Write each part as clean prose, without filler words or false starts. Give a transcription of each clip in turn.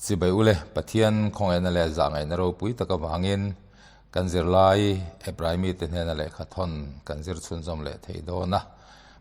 Chibai ule, Pathian khawngaihna leh zahngaihna ropui tak avangin kan zirlai Ephraimi te hnena lehkha thawn kan zir chhunzawm leh thei dawn a,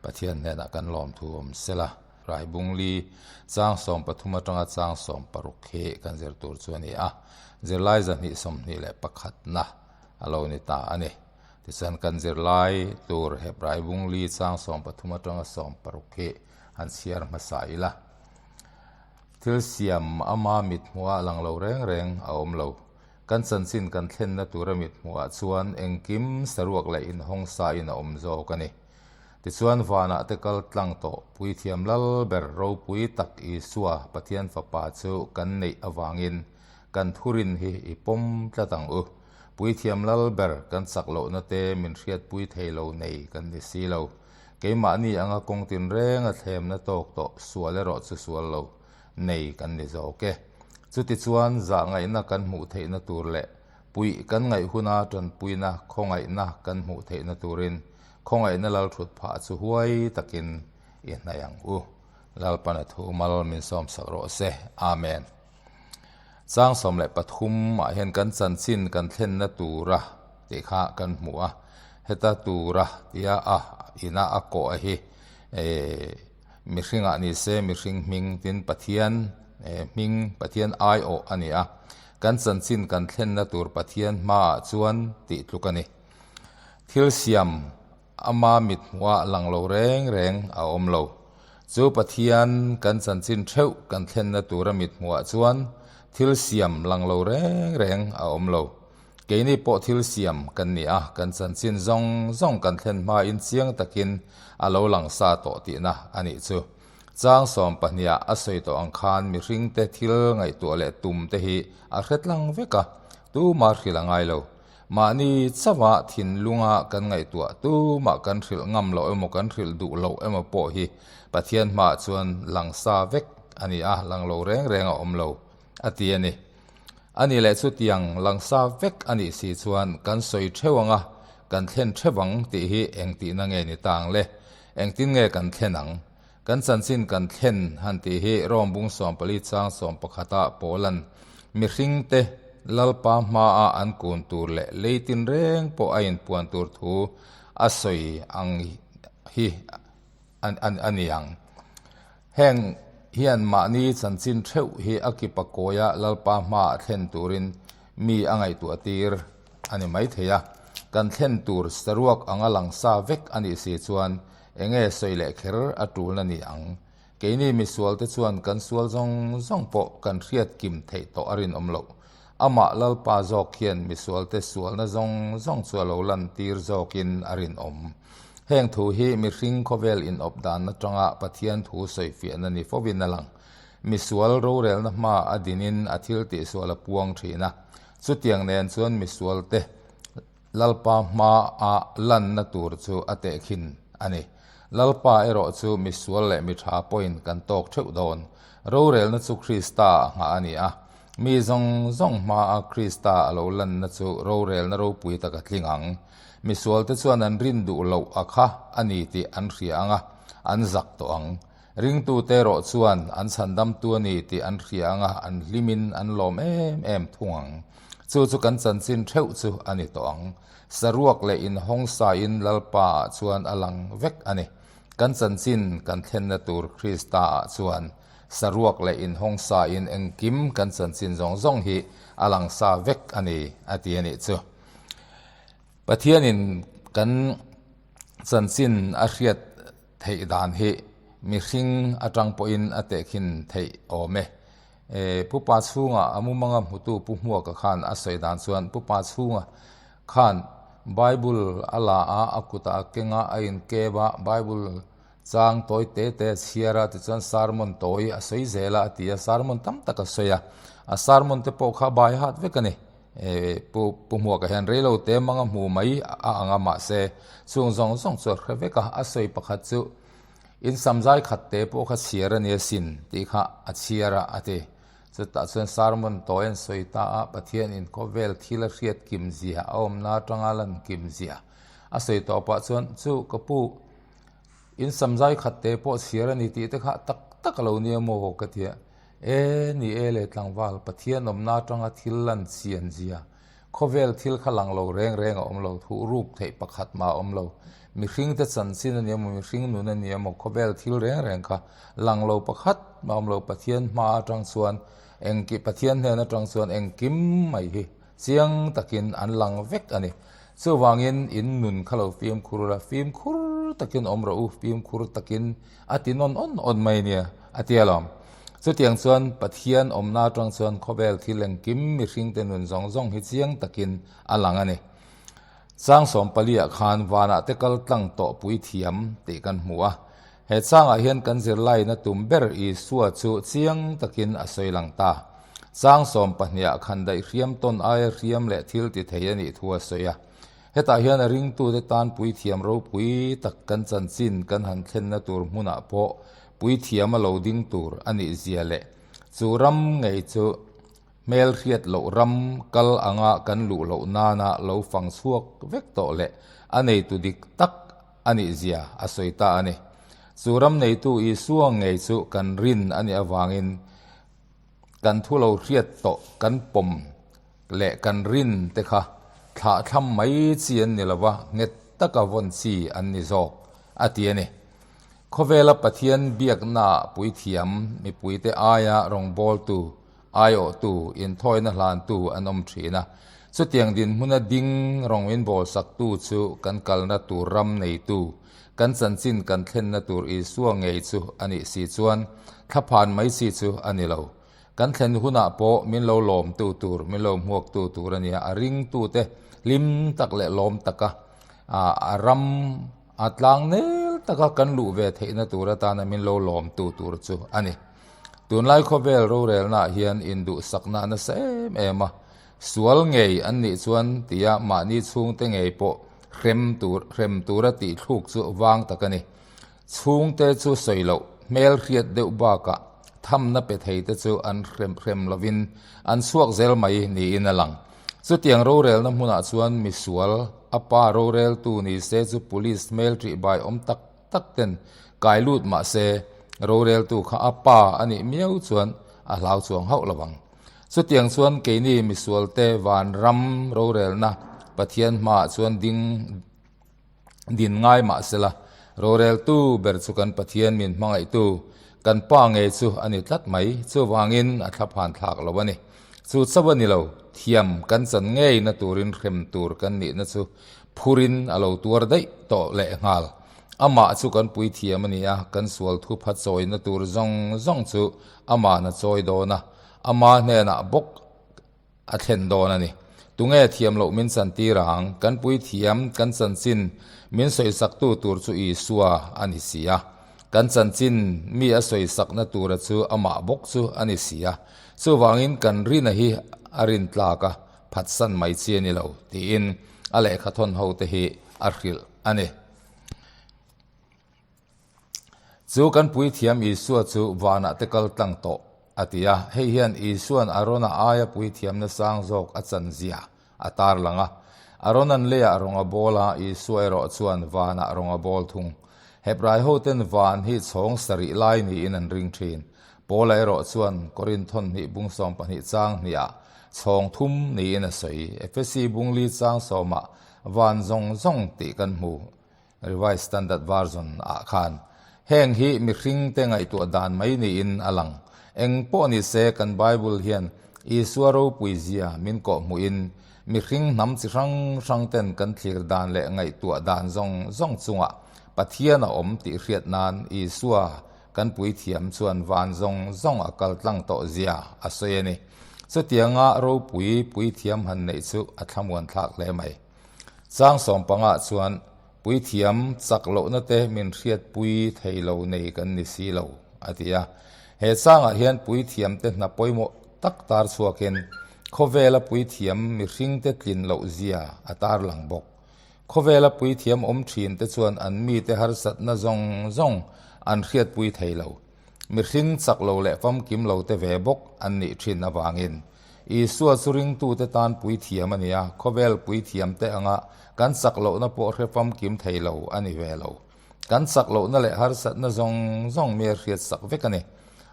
Pathian hnenah kan lawmthu awm sela. Raibungli chang 13 atanga chang 60 hi kan zir tur chu a ni a, zirlai 221na a lo ni ta a ni. Tichuan kan zirlai tur Hebraibungli chang 13 atanga 60 hi han chhiar hmasa ila. Thil siam ama mithmuhah lang lo reng reng a awm lo. Kan chanchin kan thlenna tura mithmuhah chuan engkim saruak leh inhawng sa in a awm zawk a ni. Tichuan vanah te kal tlang tawh Puithiam lal ber ropui tak Isua Pathian Fapa chu kan neih avangin kan thurin hi i pawm tlat ang u. Puithiam lal ber kan chak lohna te min hriatpui thei lo nei kan ni si lo. Keimahni anga kawng tinreng a thlemna tawk tawh sual erawh chu sual lo nei kan ni zawk e. Chutichuan zahngaihna kan hmuh theihna tur leh puih kan ngaih huna tanpuina khawngaihna kan hmuh theihna turin khawngaihna lal thut phah chu huai takin i hnaih ang u. Lalpana thu mal min sawmsak rawh se. Amen. Chang 13 ah hian kan chanchin kan thlenna tura tih kha kan hmu a, heta tura tia a ina a kawh a hi mihringah ni se mihring hming tin Pathian hming Pathian aiawh a ni a, kan chanchin kan thlenna tur Pathian hmaah chuan tih tluk a ni. Thil siam ama mithmuhah lang lo reng reng a awm lo. Chu Pathian kan chanchin theuh kan thlenna tura mithmuhah chuan thil siam lang lo reng reng a awm lo. Keini pawh thil siam kan ni a, kan chanchin zawng zawng kan thlen hmain chiang takin a lo lang sa tawh tihna a nih chu. Chang 12ah a sawi tawh ang khan mihringte thil ngaihtuah leh tum te hi a hre tlang vek a, tumah hrilh a ngai lo. Mahni chauha thinlunga kan ngaihtuah tumah kan hrilh ngam loh emaw kan hrilh duh loh emaw pawh hi Pathian hmaah chuan lang sa vek a ni a, lang lo reng reng a awm lo a ti a ni. A ni leh chutiang lang sa vek a nih si chuan kan sawi theuh ang a, kan thlen theuh ang tih hi engtihna nge ni ta ang le? Engtin nge kan thlen ang? Kan chanchin kan thlen han tih hi Rom bung 14 chang 11 ah Paulan mihringte Lalpa hmaah an kun tur leh lei tinreng pawh a inpuan tur thu a sawi ang hi a ni ang. Heng hian mahni chanchin theuh hi a kipa kawia Lalpa hmaah thlen turin mi a ngaihtuah tir a ni maithei a. Kan thlen tur saruak anga langsa vek a nih si chuan enge sawi leh kher a tulna ni ang. Keini misualte chuan kan sual zawng zawng pawh kan hriat kim theih tawh a rinawm loh. Amah Lalpa zawk hian misualte sualna zawng zawng chu a lo lantir zawkin a rinawm. Heng thu hi mihring khawvel inawp dan atanga Pathian thu sawifiahna ni fovin a lang. Misual rorelna hma a dinin a thil tihsual a puang thin a. Chutiang nen chuan misualte Lalpa hmaa lanna tur chu a tehkhin a ni. Lalpa erawh chu misual leh mitha pawhin kan tawk theuh dawn. Rorelna chu Krista a nghah a ni a. Mi zawng zawng hmaa Krista a lo lanna chu rorelna ropui tak a tling ang. Misualte chuan an rin duh loh a kha a ni tih an hria ang a, an zak tawh ang. Ringtute erawh chuan an chhandamtu a ni tih an hria ang a, an hlimin an lawm em em thung ang. Chu chu kan chanchin theuh chu a ni tawh ang. Saruak leh inhawng sain Lalpa ah chuan a lang vek a ni. Kan chanchin kan thlenna tur Krista ah chuan saruak leh inhawng sain engkim kan chanchin zawng zawng hi a lang sa vek a ni a ti a nih chu. Pathianin kan chanchin a hriat theih dan hi mihring atang pawhin a tehkhin theih awm e. Pupa chhunga a mumanga hmutu Pu Hmuaka khan a sawi dan chuan Pupa chhunga khan Bible a la a, a kutah a keng a, a inkep a, Bible chang tawi te te a chhiar a, tichuan sermon tawi a sawi zel a a ti a, sermon tam tak a sawi a, a sermon te pawh kha bai hat vek a ni. Pu Pu Hmuaka hian reilo te manga hmu mai a ang a, mahse chung zawng zawng chu a hre vek a, a sawi pakhat chu In samzai khat te pawh kha chhiar a nia sin tih kha a chhiar a a ti. Chutah chuan sermon tawi an sawi ta a, Pathian in khawvel thil a hriat kim zia, a awmna atanga lan kim zia a sawi tawh pah chuan chu ka pu in samzai khat te pawh chhiar a ni tih te kha tak tak a lo nia maw ka ti a. E, ni e le tlangval, Pathian awmna atanga thil lan chian zia, khawvel thil kha lang lo reng reng a awm lo, thuh ruk theih pakhat mah a awm lo. Mihringte chanchin a ni emaw, mihring nun a ni emaw, khawvel thil reng reng kha lang lo pakhat mah a awm lo. Pathian hma atang chuan engkim, Pathian hnen atang chuan engkim mai hi Chiang takin an lang vek a ni. Chuvangin in nun kha lo fimkhur ula, fimkhur takin awm rawh u, fimkhur takin a ti nawn awn awn mai nia, a ti alawm. Chutiang chuan Pathian awmna atang chuan khawvel thil engkim mihringte nun zawng zawng hi chiang takin a lang a ni. Chang sawmpaliah khan vanah te kal tlang tawh pui thiam tih kan hmu a. He changah hian kan zirlaina tum ber Isua chu chiang takin a sawi lang ta. Chang sawmpahniah khan daih hriam tawn aia hriam leh thil ti thei a nih thu a sawi a. Hetah hian a ringtute tan puithiam ropui tak kan chanchin kan han thlenna tur hmunah pawh puithiam a lo ding tur a nih zia leh chu ram ngei chu Hmel hriat loh ram kal anga kan luh loh nana lo fang chhuak vek tawh leh a neitu dik tak a nih zia a sawi ta a ni. Chu ram neitu Isua ngei chu kan rin a nih avangin kan thu lo hriat tawh kan pawm leh kan rin te kha thlah thlam mai chi an ni lova, nghet taka vawn chi an ni zawk a ti a ni. Khawvela Pathian biaknaah puithiam mipuite aia rawngbawltu Aiawhtu, inthawina hlantu an awm thin a. Chutiang dinhmuna ding rawng min bawlsaktu chu kan kalna tur ram neitu, kan chanchin kan thlenna tur Isua ngei chu a nih si chuan thlaphan mai chi chu a ni lo. Kan thlen hunah pawh min lo lawmtu tur, min lo hmuaktu tur a nia. A ringtute hlim tak leh lawm taka a ram a tlang nel taka kan luh ve theihna tur atana min lo lawmtu tur chu a ni. Tunlai khawvel rorelnaah hian induhsakna a nasa em em a, sual ngei an nih chuan tia mahni chhungte ngei pawh hrem tur hrem tura tih thluk chu vang tak a ni. Chhungte chu sawi loh hmel hriat deuh bakah thamna pe thei te chu an hrem hrem lovin an chhuak zel mai niin a lang. Chutiang rorelna hmunah chuan misual a pa roreltu ni se chu police hmel ṭihbai awm tak tak ten kai lut mah se roreltu kha a pa a nih miau chuan a hlau chuang hauh lo ang. Chutiang chuan keini misualte vanram rorelna Pathian hmaah chuan ding din ngai mah sela roreltu ber chu kan Pathian min hmangaihtu kan pa ngei chu a ni tlat mai. Chuvangin a thlaphan thlak lo a ni. Chu chauh a ni lo, thiam kan chan ngeina turin hrem tur kan nihna chu Phurin a lo tuar daih tawh leh nghal. Amah chu kan puithiam a ni a, kan sual thupha chawina tur zawng zawng chu ama'n a chawi dawn a, ama hnenah bawk a thlen dawn a ni. Tunge thiam loh min chantir ang? Kan puithiam, kan chanchin min sawisaktu tur chu Isua a ni si a. Kan chanchin mi a sawisakna tura chu amah bawk chu a ni si a. Chuvangin kan rina hi a rintlak a. Phatsan mai chi a ni lo, tiin a lehkha thawn ho te hi a hrilh a ni. Chu kan puithiam Isua chu vanah te kal tlang tawh, a ti a. Hei hian Isua'n Arona aia puithiamna sang zawk a chan zia a tarlang a. Arona'n leiah rawng a bawl a, Isua erawh chuan vanah rawng a bawl thung. Hebrai hoten van hi chhawng sarih lai niin an ring thin. Paula erawh chuan Korinthon hnih bung 12 chang hniah chhawng thum niin a sawi. Efesi bungli chang sawmah van zawng zawng tih kan hmu, Revised Standard Version, ah khan. Heng hi mihringte ngaihtuah dan mai niin a lang. Eng pawh ni se kan Bible hian Isua ropui zia min kawhhmuhin mihring hnam chi hrang hrang ten kan thlir dan leh ngaihtuah dan zawng zawng chungah Pathian a awm tih hriat nan Isua Kan puithiam chuan van zawng zawng a kal tlang tawh zia a sawi a ni. Chutianga ropui puithiam han neih chu a thlamuan thlak hle mai. Chang sawmpangah chuan puithiam chak lohna te min hriatpui thei lo nei kan ni si lo, a ti a. He changah hian puithiam te hna pawimawh tak tar chhuakin khawvela puithiam mihringte tlin loh zia a tarlang bawk. Khawvela puithiam awm thin te chuan an mite harsatna zawng zawng an hriatpui thei lo. Mihring chak lo leh famkim lo te ve bawk an nih thin avangin. Isua chu ringtute tan puithiam a ni a, khawvel puithiam te anga kan chak lohna pawh hre famkim thei lo a ni ve lo. Kan chak lohna leh harsatna zawng zawng mi a hriatsak vek a ni.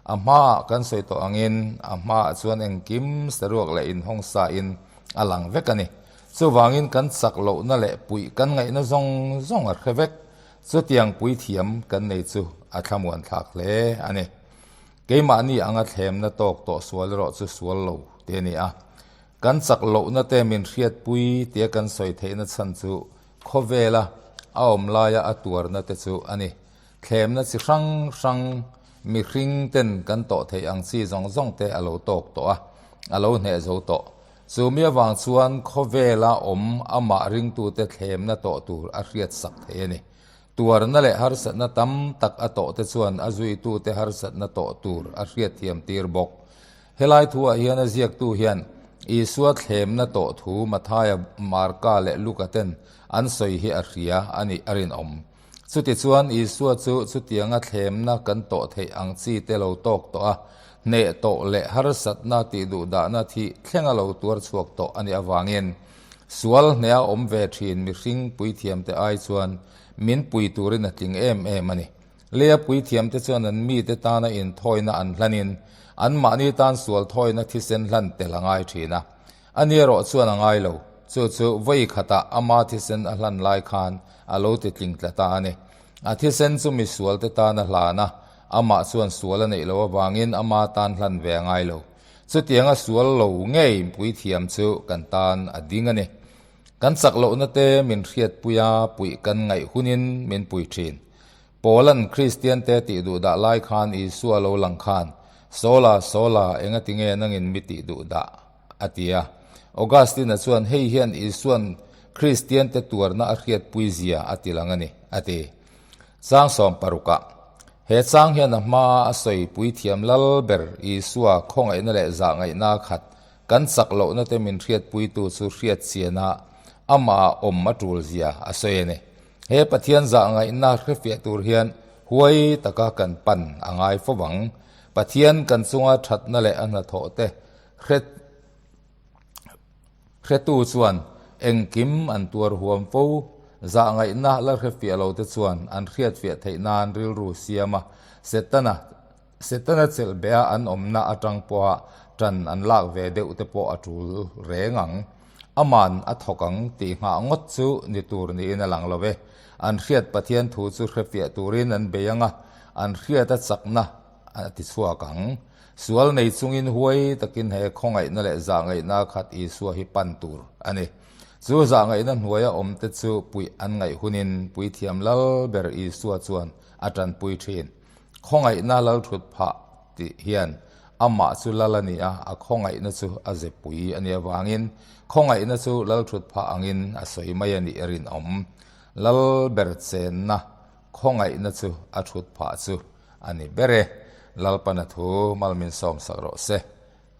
A hmaah kan sawi tawh angin a hmaah chuan engkim saruak leh inhawng sa in a lang vek a ni. Chuvangin kan chak lohna leh puih kan ngaihna zawng zawng a hre vek. Chutiang puithiam kan nei chu a thlamuan thlak hle a ni. Keimahni anga thlemna tawk tawh sual erawh chu sual lo te a ni a. Kan chak lohna te min hriatpui tia kan sawi theihna chhan chu khawvela a awm laia a tuarna te chu a ni. Thlemna chi hrang hrang mihring ten kan tawh theih ang chi zawng zawng te a lo tawk tawh a, a lo hneh zo tawh. Chu mi avang chuan khawvela awm amah ringtute thlemna tawh tur a hriat sak thei a ni. Tuarna leh harsatna tam tak a tawh te chuan a zuitute harsatna tawh tur a hriatthiam tir bawk. Helai thuah hian a ziaktu hian Isua thlemna tawh thu Mathaia, Marka leh Luka ten an sawi hi a hria a nih a rinawm. Chutichuan Isua chu chutianga thlemna kan tawh theih ang chi te lo tawk tawh a, hneh tawh leh harsatna tih duhdahna thih thlenga lo tuar chhuak tawh a nih avangin sual hneha awm ve thin mihring puithiamte ai chuan min pui turin a tling em em a ni. Leia puithiamte chuan an mite tana inthawina an hlanin anmahni tan sual thawina thisen hlan tel a ngai thin a. A ni erawh chuan a ngai lo. Chu chu vawi khatah ama thisen a hlan lai khan a lo ti tling tla ta a ni. A thisen chu misualte tan a hlan a, amah chuan sual a neih loh avangin ama tan hlan ve a ngai lo. Chutianga sual lo ngei puithiam chu kan tan a ding a ni. Kan chak lohna te min hriatpui a, puih kan ngaih hunin min pui thin. Paula'n Kristiante tih duh dah lai khan Isua lo lang khan, Saula, Saula, engatinge nangin mi tih duh dah? a ti a. Augustine-a chuan hei hian Isua'n Kristiante tuarna a hriatpui zia a ti lang a ni, a ti. Chang sawmparukah, He chang hian a hmaa a sawi puithiam lal ber Isua khawngaihna leh zahngaihna khat kan chak lohna te min hriatpuitu chu hriatchiana amah awm a tul zia a sawi a ni. He Pathian zahngaihna hrefiah tur hian huai taka kan pan a ngai fo vang. Pathian kan chunga thatna leh a hnathawh te hre hretu chuan engkim an tuar huam fo. Zahngaihna la hrefiah lo te chuan an hriatfiah theih nan rilru siam a, Setana Setana chelh beh a an awmna atang pawha tan an lak ve deuh te pawh a tul reng ang. Aman a thawk ang tih nghah ngawt chu ni tur niin a lang lo e. An hriat Pathian thu chu hrefiah turin an bei ang a, an hriat a chakna a ti chhuak ang. Sual nei chungin huai takin he khawngaihna leh zahngaihna khat Isua hi pan tur a ni. Chu zahngaihna hnuaia awmte chu puih an ngaih hunin Puithiam Lal ber Isua chuan a tanpui thin. Khawngaihna lal thut phah tih hian amah chu lal a ni a, a khawngaihna chu a zepui a nih avangin khawngaihna chu lal thut phah angin a sawi mai a nih a rinawm. Lal ber chenna khawngaihna chu a thut phah chu a ni ber e. Lalpana thu mal min sawmsak rawh se.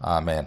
Amen.